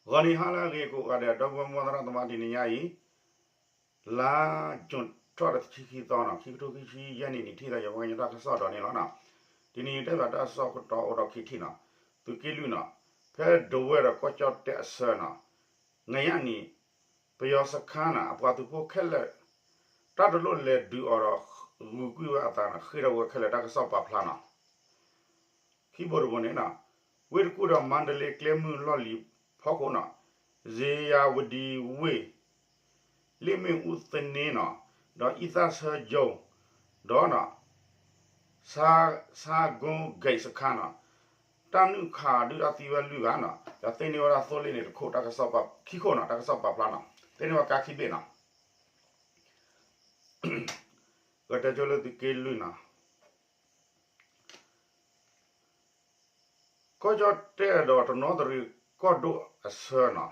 ဂီၤနံၤဟါလၢအဂ့ၤကိးဂၤဒဲး ဒီပုၢ်ဝဲၢ်မိၢ်သရၣ်သမါ တနံၤညါအံၤ လါကၠူၣ်ထီၣ်တဆံခံသီနီၤ ခံကထိခံဆံယဲၢ်နံၣ် နံၣ်ထံၣ်သး ယၤပှၤကညီတၢ်ကစီၣ်ဒီးန့ၣ်လီၤနီၤ. တနံၤအံၤတဲဘၣ်တၢ်ကစီၣ်ကတီၢ်အိၣ်ဒီးခံထံၣ်နီၤ, သုးက့လွံၢ်နီၤ, ဖဲဒဝဲၢ်ဒီးကီၢ်ကၠီၣ်တဲၣ်အဆၢနီၤ, ငညၣ်နံၤ ပယီၤစခါနီၤ အပှၤသုးဖိခဲလၢာ် တၢ်တလိၣ်လဲၤဒုးအီၤဒီး ဂုာ်ကွံာ်ဝဲအသးနီၤ ဃ့ၢ်ထီၣ်ဝဲခဲလၢာ် တၢ်ကစီၣ်ပာ်ဖျါနီၤ. ခံဘိတဘိန့ၣ်နီၤ, ဝ့ၢ်တကူၣ်ဒီးမါဒလ့ ကျဲမုၢ်လီၢ်လံၤဖီခိၣ်နီၤ, ဇေယျာဝတီဝ့ၢ် လ့ၣ်မ့ၣ်အူသန့နီၤ, ဒီးအံသၣ်ဆၢယိၤ ဒီး ဆါကိၣ်ဂဲးစခါနီၤ, တၢ်နုာ်ခးဒုၣ်ဒါသံဝဲလွံၢ်ဂၤနီၤ, ဒီးသ့န့ၢ်ဝဲဒၣ်သိလ့ၣ်န့ၣ်တခိၣ် တၢ်ကစီၣ်ပာ်ခံခိၣ်နီၤ တၢ်ကစီၣ်ပာ်ဖျါနီၤ, သ့န့ၢ်ဝဲကါခံဘ့ၣ်နီၤ. ကတဲဆိလၢသုးက့လွံၢ်နီၤ, ကီၢ်ကၠီၣ်တဲၣ်ဒီးတနီသရံၣ်ကီၢ်ဒိၣ်အဆၢနီၤ,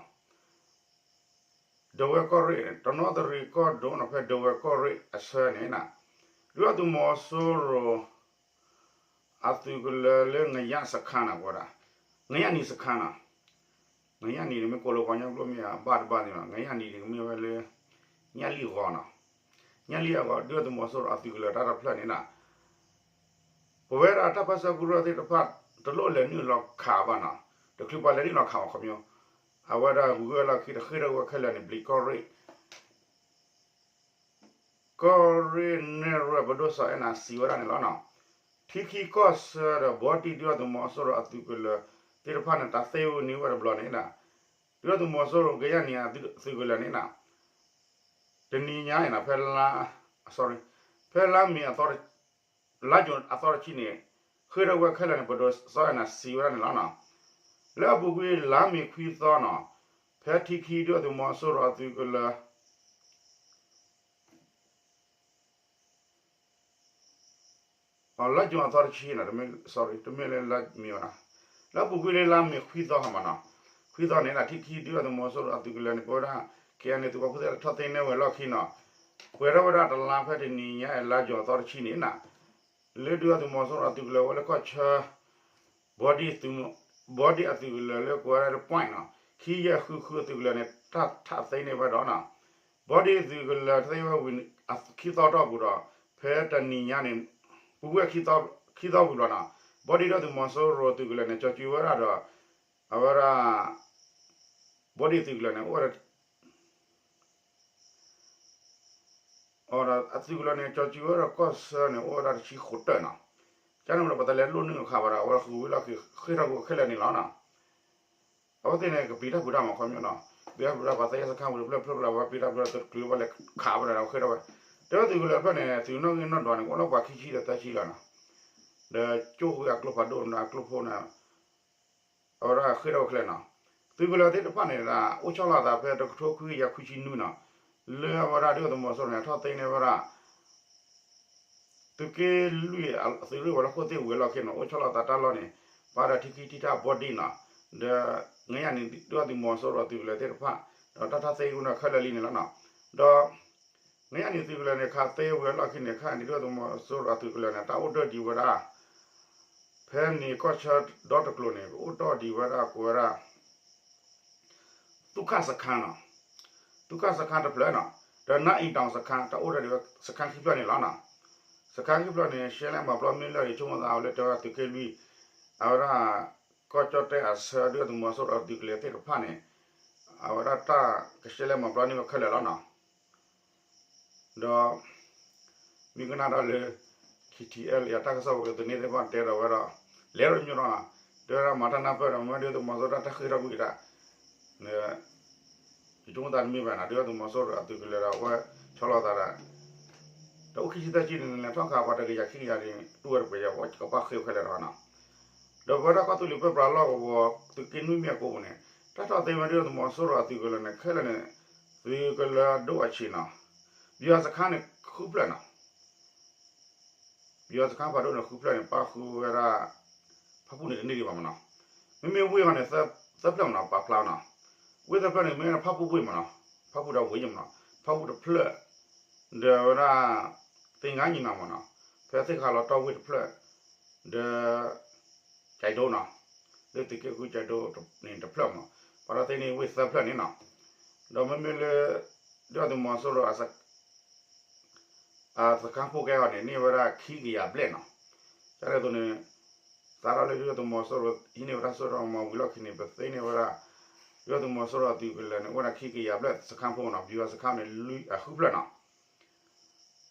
ဒဝဲၢ်ကီၢ်ရ့ၣ် တနီသရံၣ်ကီၢ်ဒိၣ်နီၤ ဖဲဒဝဲၢ်ကီၢ်ရ့ၣ်အဆၢန့ၣ်နီၤ, ဒုၣ်ဒါသုးမီၤစိရိၤ အသုးကလၢၤလၢ ငညၣ်စခါနီၤ ကွၢ်ဒၣ် ငညၣ်နံၤစခါနီၤ, ငညၣ်နံၤန့ၣ် မ့ၢ်ကိးလၢပှၤကညီကျိာ်မ့ၢ်အဘၣ်တဘၣ်န့ၣ်လီၤ, ငညၣ်နံၤန့ၣ် ကမ့ၢ်ဝဲလၢ ညၣ်လံၣ်ဂီၤနီၤ, ညၣ်လံၣ်အဂီၤ ဒုၣ်ဒါသုးမီၤစိရိၤအသုးကလၢၤတၢ်တဖျၢၣ်န့ၣ်နီၤ, ပဝဲဒၣ်တၢ်ပၢဆှၢကရူၢ်သ့ၣ်တဖၣ် တလိၣ်လဲၤနုာ်လီၤခးဘၣ်နီၤ, တချုးပှၤလဲၤနုာ်လီၤခးဘၣ်ခီပညီ, အဝဲဒၣ်ဂုၤဂၢၢ်လီၢ်ခံတဃ့ၢ်ထီၣ်ဝဲခဲလၢာ်န့ၣ် ဘျံးကီၢ်ရ့ၣ် ကီၢ်ရ့ၣ်နဲၣ်ရွဲၣ်ပဒိၣ်စီၤအဲၣ်နၤစံးဝဲဒၣ်န့ၣ်လီၤနီၤ, ထံခံကီၢ်ဆၢဒီး ဘီဒံၣ်ဒုၣ်ဒါသုးမီၤစိရိၤအသုးကလၢၤသ့ၣ်တဖၣ်န့ၣ် တၢ်သ့ဝဲန့ၢ်ဝဲတဘျီန့ၣ်နီၤ, ဒုၣ်ဒါသုးမီၤစိရိၤကယဲၢ်နံၤအသုးကလၢၤန့ၣ်နီၤ, တနံၤညါအံၤနီၤ ဖဲလါ, ဖဲလါမ့ၤအသီ လါကၠိၤအသီတဆံန့ၣ် ဃ့ၢ်ထီၣ်ဝဲခဲလၢာ်န့ၣ် ပဒိၣ်စီၤအဲၣ်နၤစံးဝဲဒၣ်န့ၣ်လီၤနီၤ, လၢအပူၤကွံာ်လါမ့ၤခွံသီနီၤ, ဖဲထံခံဒုၣ်ဒါသုးမီၤစိရိၤအသုးကလၢၤ လါကၠိၤအသီတဆံနီၤ, တမ့ၢ်လၢလါမ့ၤဘၣ်နီၤ, လၢအပူၤကွံာ်လၢလါမ့ၤခွံသီဟီမးနီၤ, ခွံသီန့ၣ် ထံခံဒုၣ်ဒါသုးမီၤစိရိၤအသုးကလၢၤန့ၣ် ပဝဲဒၣ် ခဲအံၤန့ၣ် သုးပာ်ဖှိၣ်သ့ၣ်တဖၣ်ထီၣ်သ့န့ၢ်ဝဲလီၢ်ခံနီၤ, ပှဲၤထီၣ်ဝဲဒၣ်တလါဖဲတနံၤညါအံၤ လါကၠိၤအသီတဆံန့ၣ်နီၤ, လၢဒုၣ်ဒါသုးမီၤစိရိၤအသုးကလၢၤဝဲလၢကီၢ်ဆၢ ဘီဒံၣ်အသုးကလၢၤလၢကိးဝဲဒၣ် point နီၤ, ခံယဲၢ်ဃုဃုအသုးကလၢၤန့ၣ် တၢ်ထီၣ်သ့န့ၢ်ဝဲဒီးနီၤ, ဘီဒံၣ်အသုးကလၢၤသ့ဝဲဝံၤ ခံသီတီၢ်ပူၤဒီး ဖဲတနံၤညါန့ၣ် ပူၤကွံာ်ခံသီ, ခံသီဝံၤဘျီနီၤ, ဘီဒံၣ်ဒုၣ်ဒါသုးမီၤစိရိၤသုးကလၢၤန့ၣ် ကၠီၤစုၤဝဲဒၣ်ဒီး အဝဲဒၣ် ဘီဒံၣ်သုးကလၢၤန့ၣ် အိၣ်ဝဲဒၣ် အသုးကလၢၤန့ၣ် ကၠီၤစုၤဝဲဒၣ်ကီၢ်ဆၢန့ၣ် အိၣ်ဝဲဒၣ်တဆံဃိးတၢၢ်နီၤ, ကန့ၣ်ဒီး ပှၤတလဲၤလိၣ်နုာ်အခးဘၣ်ဒီး အဝဲဃုာ်ဝံၤလီၢ်ခံ ဃ့ၢ်ထီၣ်ကွံာ်ခဲလၢာ်န့ၣ်လီၤနီၤ, အဝဲသ့ၣ်န့ၣ် ကပျံၤတၢ်ဖုးတၢ်မၤခီပညီနီၤ, ပျံၤတၢ်ဖုးတၢ် ပှၤသယဲစခါဝံၤတဖျၢၣ်ဖျၢၣ်ဖျၢၣ် ပှၤပျံၤတၢ်ဖုးတၢ်တချုးဘၣ်လဲၤခးဘၣ်ဒီး ဃ့ၢ်ထီၣ်ဝဲ, တဲဝဲသုးကလၢၤတဖျၢၣ်န့ၣ် သုးနီၣ်ဂံၢ်နီၣ်ဒွးန့ၣ် ကအိၣ်လၢပှၤခံဆံဒီးသၢဆံလီၤနီၤ, ဒီးကၠိၣ်ဃုာ်အကျိဖးဒိၣ်န့ၣ် အကျိဖိန့ၣ် အဝဲဒၣ်ဃ့ၢ်ထီၣ်ဝဲခဲလၢာ်နီၤ, သုးကလၢၤသ့ၣ်တဖၣ်န့ၣ် အိၣ်ဆီလီၤအသးဖဲတကထိခွံကယၤခွံဆံနွံနီၤ, လၢအဝဲဒၣ်ဒုၣ်ဒါသုးမီၤစိရိၤန့ၣ် ထီၣ်သ့န့ၢ်ဝဲဒၣ် သုးက့လွံၢ်အသုးရ့ၣ်ဝဲၤလီၢ်ခိၣ်သ့ၣ်ဝံၤအလီၢ်ခံနီၤ အိၣ်ဆီလီၤသးတၢ်လီၢ်န့ၣ် ပာ်ဒီးထံခံထံထၣ်ဘီဒံၣ်နီၤ, ဒီး ငညၣ်နံၤ ဒုၣ်ဒါသုးမီၤစိရိၤအသုးကလၢၤသ့ၣ်တဖၣ် ဒီးတၢ်ထီၣ်သ့ဝဲန့ၣ်ခဲလၢာ်လံန့ၣ်လီၤနီၤ, ဒီး ငညၣ်နံၤသုးကလၢၤန့ၣ် ခးသ့ဝံၤအလီၢ်ခံန့ၣ် ခဲအံၤန့ၣ် ဒုၣ်ဒါသုးမီၤစိရိၤအသုးကလၢၤန့ၣ် တၢ်အိၣ်ဒၢဒံးဝဲဒၣ် ဖဲန့ၣ်ကီၢ်ဆၢဒီတကျိၤန့ၣ် ကအိၣ်ဒၢဒံးဝဲဒၣ် ကိးဝဲဒၣ် သုးခၣ်စခါနီၤ, သုးခၣ်စခါတဖျၢၣ်နီၤ, ဒီးနၢအံၤတီၤစခါ တၢ်အိၣ်ဒၢဒံးဝဲစခါခံဖျၢၣ်န့ၣ်လီၤနီၤ, စခါခံဖျၢၣ်န့ၣ် ရှဲလဲၣ်မၤပျီမ့ၢ်လၢာ်ဒီး ဆိကမိၣ်သးအဝဲလၢတဲဝဲဒၣ်သုးက့လွံၢ် အဝဲဒၣ် ကီၢ်ကၠီၣ်တဲၣ်အဆၢဒုၣ်ဒါသုးမီၤစိရိၤအသုးကလၢၤသ့ၣ်တဖၣ်န့ၣ် အဝဲဒၣ်တၢ်ကရှဲလဲၣ်မၤပျီန့ၢ်ဝဲခဲလၢာ်လီၤနီၤ. ဒီး မ့ၢ်ကနၣ်ဒီးလၢ ခံထံအဲလၢ တၢ်ကစီၣ်ပကသန့ၤသ့ၣ်တဖၣ်တဲဒီးဝဲဒီး လဲၤဒီးတမံၤဒီးနီၤ, တဲဝဲဒၣ်မၤတၢ်နၢ်ပၢၢ်ဒီး မ့ၢ်ဒုၣ်ဒါသုးမီၤစိရိၤတၢ်တၢ်ဃ့ၢ်ထီၣ်ကွံာ်တၢ် ယဆိကမိၣ်သးတမ့ၢ်ဘၣ်နီၤ, ဒုၣ်ဒါသုးမီၤစိရိၤအသုးကလၢၤဒီးအဝဲဆီလီၤသးဒီး တအိၣ်ခံဆံသၢဆံန့ၣ် လဲၤထီၣ်ခးပှၤတကယၤခံကယၤန့ၣ် တူၢ်ဝဲတပှဲၤယၤ ပကဘၣ်ဃ့ၢ်ခဲလၢာ်ဒီးနီၤ. ဒီးပဝဲဒၣ်ကီၢ်သူလ့ၤပၢပြးလီၢ်ကဝီၤ သုးက့နွံမ့ၢ်အကိပူၤန့ၣ် တၢ်ထီၣ်သ့ဝဲဒၣ်သုးမီၤစိရိၤအသုးကလၢၤန့ၣ် ခဲလၢာ်န့ၣ် သုးကလၢၤဒိၣ်အဆံးနီၤ, ပယီၤစခါန့ၣ်ဃုဖျၢၣ်နီၤ ပယီၤစခါဖးဒိၣ်န့ၣ် ဃုဖျၢၣ်န့ၣ် ပၣ်ဃုာ်ဝဲဒၣ် ဖၣ်ပူၣ်န့ၣ်တန့ၢ်ဒံးဘၣ်မနီၤ, မ့မ့ၢ်ဝ့ၢ်အီၤန့ၣ် သၢဖျၢၣ်မနီၤ ပာ်ဖျါနီၤ, ဝ့ၢ်သၢဖျၢၣ်န့ၣ် မ့ၢ်ဖၣ်ပူၣ်ဝ့ၢ်မနီၤ, ဖၣ်ပူၣ်ဒီးဝ့ၢ်ယဲၢ်မနီၤ, ဖၣ်ပူၣ်တဖျၢၣ် ဒီးဝဲဒၣ် သ့ၣ်ငါညီနီၤမနီၤ, ဖဲသ့ၣ်ခါလီၤတီၢ်ဝ့ၢ်တဖျၢၣ် ဒီး ကၠဲးဒိနီၤ, လၢသုးက့ဃုကၠဲးဒိန့ၣ်တဖျၢၣ်မနီၤ, ပှၤဒီးသ့ၣ် ဝ့ၢ်သၢဖျၢၣ်န့ၣ်နီၤ, ဒီးမ့မ့ၢ်လၢ ဒုၣ်ဒါသုးမီၤစိရိၤ အစခန်းဖိကဲအီၤန့ၣ် န့ၢ်ဝဲဒၣ်ခံကယၤဘျဲၣ်နီၤ, ဒ်သိးန့ၣ် စးထီၣ်လၢဒုၣ်ဒါသုးမီၤစိရိၤ ဟံးန့ၢ်ဝဲတၢ်စိတၢ်ကမီၤဝံၤလီၢ်ခံန့ၣ် ပသ့န့ၢ်ဝဲဒၣ် ဒုၣ်ဒါသုးမီၤစိရိၤအသုးကလၢၤန့ၣ် အိၣ်ဝဲဒၣ်ခံကယၤဘျဲၣ် စခန်းဖိနီၤ, ဗျူဟာစခန်းန့ၣ် လွံၢ် အဃုဖျၢၣ်နီၤ,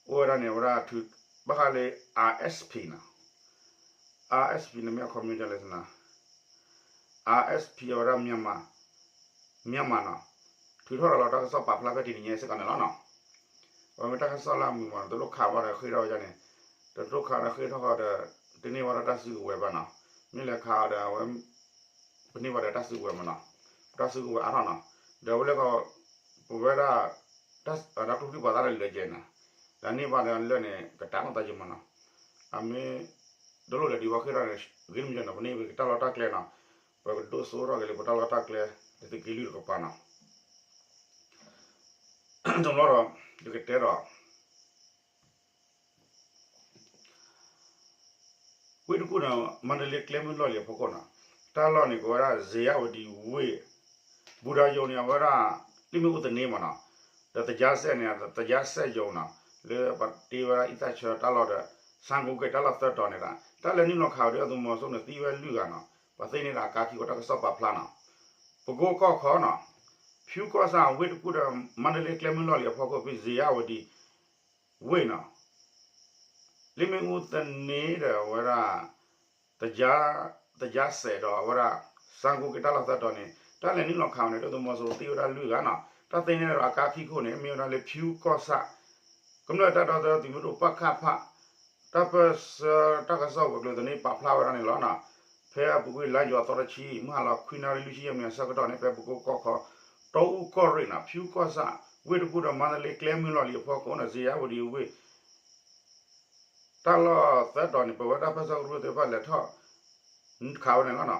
အိၣ်ဝဲဒၣ်န့ၣ် အဝဲဒၣ် ဘၣ်ဃးလၢ RSP နီၤ, RSP န့ၣ်မ့ၢ်အခီပညီဒ်လဲၣ်န့ၣ် RSP အဝဲဒၣ် မြန်မာနီၤ, ထုးထီၣ်ရၤလီၤတၢ်ကစီၣ်ပာ်ဖျါဖဲတနံၤညါစ့ၢ်ကီးန့ၣ်လီၤနီၤ, အဝဲမ့ၢ်တၢ်ကစီၣ်လၢအမုာ်မးနီၤ, တလိၣ်ခးဘၣ်ဒီးဃ့ၢ်ထီၣ်ဝဲဒၣ်န့ၣ်, တလိၣ်ခးဒီးဃ့ၢ်ထီၣ်ဃီဒီး တန့ၢ်ဘၣ်ဒီးတၢ်စုကဝဲၤဘၣ်နီၤ, မ့ၢ်လဲၤခးအီၤဒီးအဝဲ ပန့ၢ်ဘၣ်ဒီးတၢ်စုကဝဲၤမးနီၤ, ပတၢ်စုကဝဲၤအါထီၣ်နီၤ, ဒီးဝဲလၢကီး ပဝဲဒၣ် တၢ်ကျိချံမျိာ်သၣ်တၢ်လၢာ်ကဲနီၤ, ဒီးန့ၢ်ဘၣ်ဒီးလၢန့ၣ် ကတၢ်နီၣ်သးယံာ်မးနီၤ, အမ့ၢ် တလိၣ်လဲၤဒံးဘၣ်ဃ့ၢ်ထီၣ်န့ၣ် ဂ့ၤတမံၤနီၤ, ပန့ၢ်ဝဲကတၢ်လီၢ်တၢ်ကျဲနီၤ, ပကဒိၣ်စိထီၣ်က့ၤလၢပတၢ်လီၢ်တၢ်ကျဲ တသုးက့လွံၢ်တကပၤနီၤ, တဘျီဒီး ယကတဲဒီး ဝ့ၢ်တကူၣ်ဒီး မါတလ့ကျဲမုၢ်လီၢ်လံၤအဖီခိၣ်နီၤ, တၢ်လီၢ်န့ၣ် ကဝဲဒၣ် ဇေယျာဝတီ ဝ့ၢ်, ဘူရၤယိၤန့ၣ် အဝဲဒၣ် လ့ၣ်မ့ၣ်အူသန့မးနီၤ, ဒီး သကြားစက်န့ၣ် သကြားစက်ရုံနီၤ, လၢပှၤတ့ဝဲဒၣ်အံသၣ်ဆၢတၢ်လီၢ်ဒီး ဆန်းကိုက့တၢ်လီၢ်သၢတီၤန့ၣ်ဒီး တၢ်လဲၤနုာ်လီၤခးဝဲဒၣ်သုးမီၤစိရိၤန့ၣ် သံဝဲလွံၢ်ဂၤနီၤ, ပှၤသ့န့ၢ်ဒီးအကါခံခိၣ် တၢ်ကစီၣ်ပာ်ဖျါနီၤ, ပကိကီၢ်ခီနီၤ, ဖၠူကီၢ်ဆၣ် ဝ့ၢ်တကူၣ်ဒီး မါတလ့ကျဲမုၢ်လီၢ်လံၤအဖီခိၣ် ဖဲ ဇေယျာဝတီ ဝ့ၢ်နီၤ လ့ၣ်မ့ၣ်အူသန့ဒီးအဝဲဒၣ် သကြားစက်ဒီးအဝဲဒၣ် ဆန်းကိုက့တၢ်လီၢ်သၢတီၤန့ၣ် တၢ်လဲၤနုာ်လီၤခးဝဲန့ၣ် ဒုၣ်ဒါသုးမီၤစိရိၤသံဝဲဒၣ်လွံၢ်ဂၤနီၤ, တၢ်သ့န့ၢ်ဒီးအကါခံခိၣ်န့ၣ် မ့ၢ်ဝဲဒၣ်လၢဖၠူကီၢ်ဆၣ် ကမျၢၢ်တၢ်ဒီသဒၢသုးမုၢ်ဒိၣ် ပကဖ တၢ်ပၢၢ်ဆၢတၢ်ကစီၣ်ဝဲၤကျိၤသန့ပာ်ဖျါဝဲဒၣ်န့ၣ်လီၤနီၤ, ဖဲအပူၤကွံာ်လါယူၤအသီတဆံ မုၢ်ဟါလီၤခွံနၣ်ရံၣ်လွံၢ်ဆံယဲၢ်မံးနံးအဆၢကတီၢ်န့ၣ် ဖဲပကိကီၢ်ခီ တီအူကီၢ်ရ့ၣ်နီၤ ဖၠူကီၢ်ဆၣ် ဝ့ၢ်တကူၣ်ဒီးမါတလ့ကျဲမုၢ်လီၢ်လံၤအဖီခိၣ်နီၤ ဇေယျာဝတီ ဝ့ၢ် တၢ်လီၢ်သၢတီၤန့ၣ် ပဝဲဒၣ်ပၢၢ်ဆၢကရူၢ်သ့ၣ်တဖၣ်လဲၤထီၣ် ခးဝဲန့ၣ်လီၤနီၤ,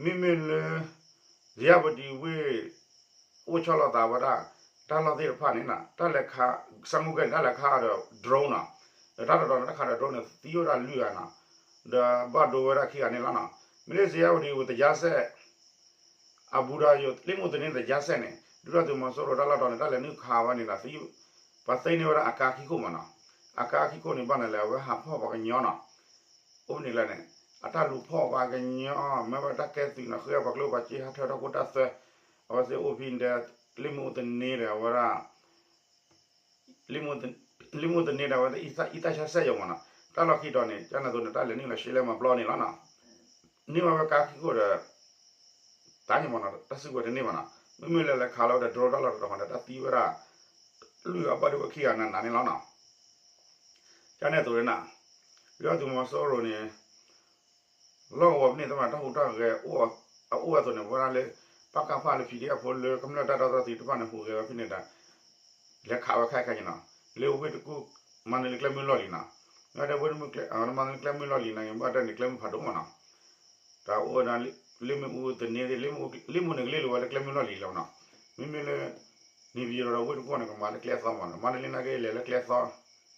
မ့မ့ၢ်လၢ ဇေယျာဝတီ ဝ့ၢ် အိၣ်ဆီလီၤသးဝဲဒၣ် တၢ်လီၢ်သ့ၣ်တဖၣ်န့ၣ်နီၤ တၢ်လဲၤခး ဆန်းကိုက့န့ၣ် တၢ်လဲၤခးဒီး drone နီၤ, ဒီးတၢ်တတီၤန့ၣ် တၢ်ခးဒီး drone န့ၣ် သံဝဲဒၣ်လွံၢ်ဂၤနီၤ, ဒီးဘၣ်ဒိဝဲဒၣ်ခံဂၤန့ၣ်လီၤနီၤ, မ့ၢ်လၢ ဇေယျာဝတီ ဝ့ၢ် သကြားစက် အဘူရၤယိၤ လ့ၣ်မ့ၣ်အူသန့ သကြားစက်န့ၣ် ဒုၣ်ဒါသုးမီၤစိရိၤတၢ်လီၢ်တီၤန့ၣ် တၢ်လဲၤနုာ်ခးဝဲန့ၣ်ဒီး ပှၤသ့န့ၢ်ဝဲဒၣ်အကါခံခိၣ်မးနီၤ, အကါခံခိၣ်န့ၣ် ဘၣ်နၤလဲၣ် အဝဲဟးဖီၣ်ပှၤကညီနီၤ, အိၣ်ဖဲန့ၣ်လဲၣ်န့ၣ် အတၢ်လူၤဖီၣ်ပှၤကညီ မ့ၢ်ဝဲတၢ်ကဲသုးနီၤ ဃ့ပှၤကျိပှၤစ့ဟးထၢၣ်ထီၣ်ခိၣ်တၢ်သၢ, အဝဲသ့ၣ်အိၣ်ဖဲန့ၣ်ဒီး လ့ၣ်မ့ၣ်အူသန့ဒီးအဝဲဒၣ် လ့ၣ်မ့ၣ်အူသန့ဒီးအဝဲသ့ၣ်အံသၣ်ဆၢစက်ရုံမးနီၤ, တၢ်လီၢ်ခံတီၤန့ၣ် ကန့ၣ်သိးန့ၣ် တၢ်လဲၤနုာ်လီၤရှဲလဲၣ်မၤပျီန့ၣ်လီၤနီၤ, န့ၢ်ဝဲဝဲကါခံခိၣ်ဒီး တၢ်န့ၣ်မးနီၤ တၢ်စုကဝဲၤတန့ၢ်ဘၣ်နီၤ, မ့မ့ၢ်လၢလဲၤခးလီၤဝဲဒီး drone တၢ်လီၢ်တတီၤဃီဒီး တၢ်သံဝဲဒၣ် လွံၢ်အဘၣ်ဒိဝဲခံဂၤနးနးန့ၣ်လီၤနီၤ, ကန့ၣ်သိးန့ၣ် ဒုၣ်ဒါသုးမီၤစိရိၤန့ၣ် လီၢ်ကဝီၤဖဲန့ၣ် တမ့ၢ်တၢ်ဟူးတၢ်ဂဲၤ အအိၣ်အသိးန့ၣ် ပဝဲဒၣ်လၢ ပကဖ လၢ PDF ဖိလၢကမျၢၢ်တၢ်ဒီသဒၢသုးတဖၣ်န့ၣ် ဟူးဂဲၤဝဲဖဲန့ၣ်ဒီး လဲၤခးဝဲခဲခဲန့ၣ်နီၤ, လၢဝ့ၢ်တကူၣ် မါတလ့ကျဲမုၢ်လီၢ်လံၤနီၤ, မ့ၢ်ဝဲဒၣ်ဝ့ၢ်တကူၣ် မါတလ့ကျဲမုၢ်လီၢ်လံၤန့ၣ် မ့ၢ်ဝဲဒၣ်န့ၣ် ကျဲမုၢ်ဖးဒိၣ်မးနီၤ, တၢ်အိၣ်ဝဲဒၣ် လ့ၣ်မ့ၣ်အူသန့ လ့ၣ်မ့ၣ်အူ လ့ၣ်မ့ၣ်အူန့ၣ် ကလ့ၣ်လီၤဝဲလၢကျဲမုၢ်လီၢ်လံၤလီၤနီၤ, မ့မ့ၢ်လၢ န့ၣ်ပယီၤဒီးဝ့ၢ်တကူၣ်န့ၣ် ကမၤလၢကျဲသီမးနီၤ, မါတလ့နာ်က့လဲၤလၢကျဲသီ,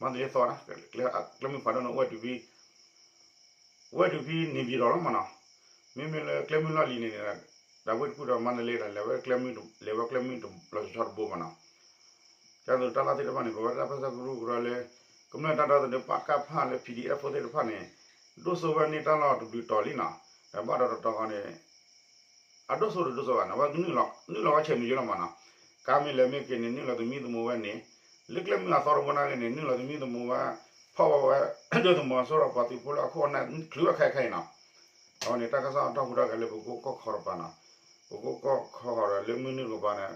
မါတလ့သီနီၤ, ကျဲမုၢ်ဖးဒိၣ်န့ၣ် အိၣ်ဝဲတုၤဖဲ ဝဲတုၤဖဲန့ၣ်ပယီၤလီၤမးနီၤ, မ့မ့ၢ်လၢကျဲမုၢ်လီၢ်လံၤန့ၣ် ဒီးဝ့ၢ်တကူၣ်ဒီးမါတလ့ဒီး လဲၤဝဲကျဲမုၢ်တ လဲၤဝဲကျဲမုၢ်တဘျီဆီဆီတဘိမးနီၤ, ကန့ၣ်သိးတၢ်လီၢ်သ့ၣ်တဖၣ်န့ၣ် ပဝဲဒၣ်ပၢ်ဆၢကရူၢ်ကရၢလၢ ကမျၢၢ်တၢ်ဒီသဒၢ ပကဖ လၢ PDF ဖိသ့ၣ်တဖၣ်န့ၣ် ဒိၣ်စိဝဲန့ၢ်တၢ်လီၢ်တဘျုးတီၤလံနီၤ, ဒီးဘၣ်ဒီးတတီၤဃီန့ၣ် အဒိၣ်စိတဒိၣ်စိဘၣ်နီၤ, အဝဲနုာ်လီၤ နုာ်လီၤဝဲဆဲးမံၤယိလီၤမးနီၤ, ကါမ့ၢ်လဲၤမ့ၢ်က့ၤန့ၣ် နုာ်လီၤသမံသမိးဝဲန့ၣ်, လၢကျဲမုၢ်အသီတဘိနာ်က့န့ၣ် နုာ်လီၤသမံသမိးဝဲ, ဖီၣ်ဝဲဝဲ ဒုၣ်ဒါသုးမီၤစိရိၤပှၤသုးဖိလၢအခိၣ်အနၢ်ချုးဝဲခဲခဲအံၤနီၤ, အဝဲန့ၣ် တၢ်ကစီၣ်တၢ်ဟူးတၢ်ဂဲၤလၢပကိကီၢ်ခီတပၤနီၤ, ပကိကီၢ်ခီဒီးလၢမုၢ်နုာ်တကပၤန့ၣ်,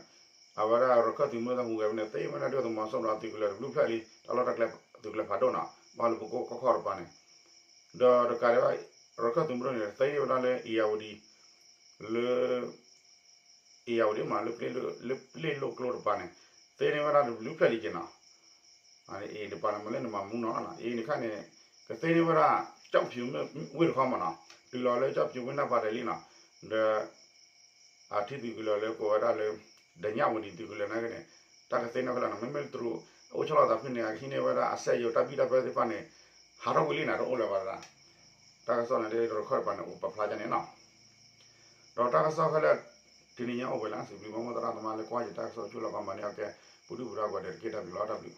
အဝဲဒၣ်ရခၢၣ်သုးမုၢ်သၣ်ဟူးဂဲၤဝဲန့ၣ် သ့ဝဲဒၣ်ဒုၣ်ဒါသုးမီၤစိရိၤအသုးကလၢၤတဘျုးဖျၢၣ်လံ တၢ်လီၢ်တၢ်ကျဲသုးကလၢၤဖးဒိၣ်နီၤ, ဘၣ်လၢပကိကီၢ်ခီတပၤန့ၣ်, ဒီးတကးဒံးဘၣ် ရခၢၣ်သုးမုၢ်ဒိၣ်န့ၣ် သ့ဝဲဒၣ်လၢအ့ၣ်ယၣ်ဝတံၤ လၢ အ့ၣ်ယၣ်ဝတံၤမး လၢပျ့ၤလိၣ်ကျိတပၤန့ၣ် သ့န့ၢ်ဝဲဒၣ်တဘျုးဖျၢၣ်လံက့ၤနီၤ, အ့ၣ်တပၤန့ၣ် မ့ၢ်လၢနမၤမူနီၤ အ့ၣ်တခါန့ၣ် ကသ့န့ၢ်ဝဲဒၣ် ကၠီၣ်ဖၠူးဝ့ၢ်တခီမးနီၤ, တုၤလီၤလၢကၠီၣ်ဖၠူးဝ့ၢ်နၢ်ပၤဒဲးလံနီၤ, ဒီး အထံသုးကလၢၤလၢကိးဝဲဒၣ်လၢ ဒညၣ်ဝတံၤသုးကလၢၤနာ်က့န့ၣ် တၢ်ကသ့န့ၢ်ဖဲလဲၣ်နီၤ, မ့မ့ၢ်တရူး အိၣ်ဆီလီၤသးဖဲန့ၣ် အကဟံးန့ၢ်ဝဲဒၣ်အစက်ရုံတၢ်ဘံၣ်တၢ်ဘၢသ့ၣ်တဖၣ်န့ၣ် ဟးထီၣ်ကွံာ်လံနီၤ တအိၣ်လၢၤဘၣ်တဒၣ်, တၢ်ကစီၣ်န့ၣ် ရခၢၣ်တပၤန့ၣ် အိၣ်ပာ်ဖျါဒ်န့ၣ်နီၤ, ဒီးတၢ်ကစီၣ်ခဲလၢာ် တနံၤညါအိၣ်ဝဲလၢစံးဘျုးဘၣ်မိၢ်သရၣ်သမါလၢကွၢ်ယတၢ်ကစီၣ်ကၠိလီၤကီမၤန့ၢ်အီၤကဲ ပူၤဒုၣ်ပူၤဒါကိးဂၤဒဲးတက့ၢ် တၢ်ဘျုးလီၤ တၢ်ဘျုး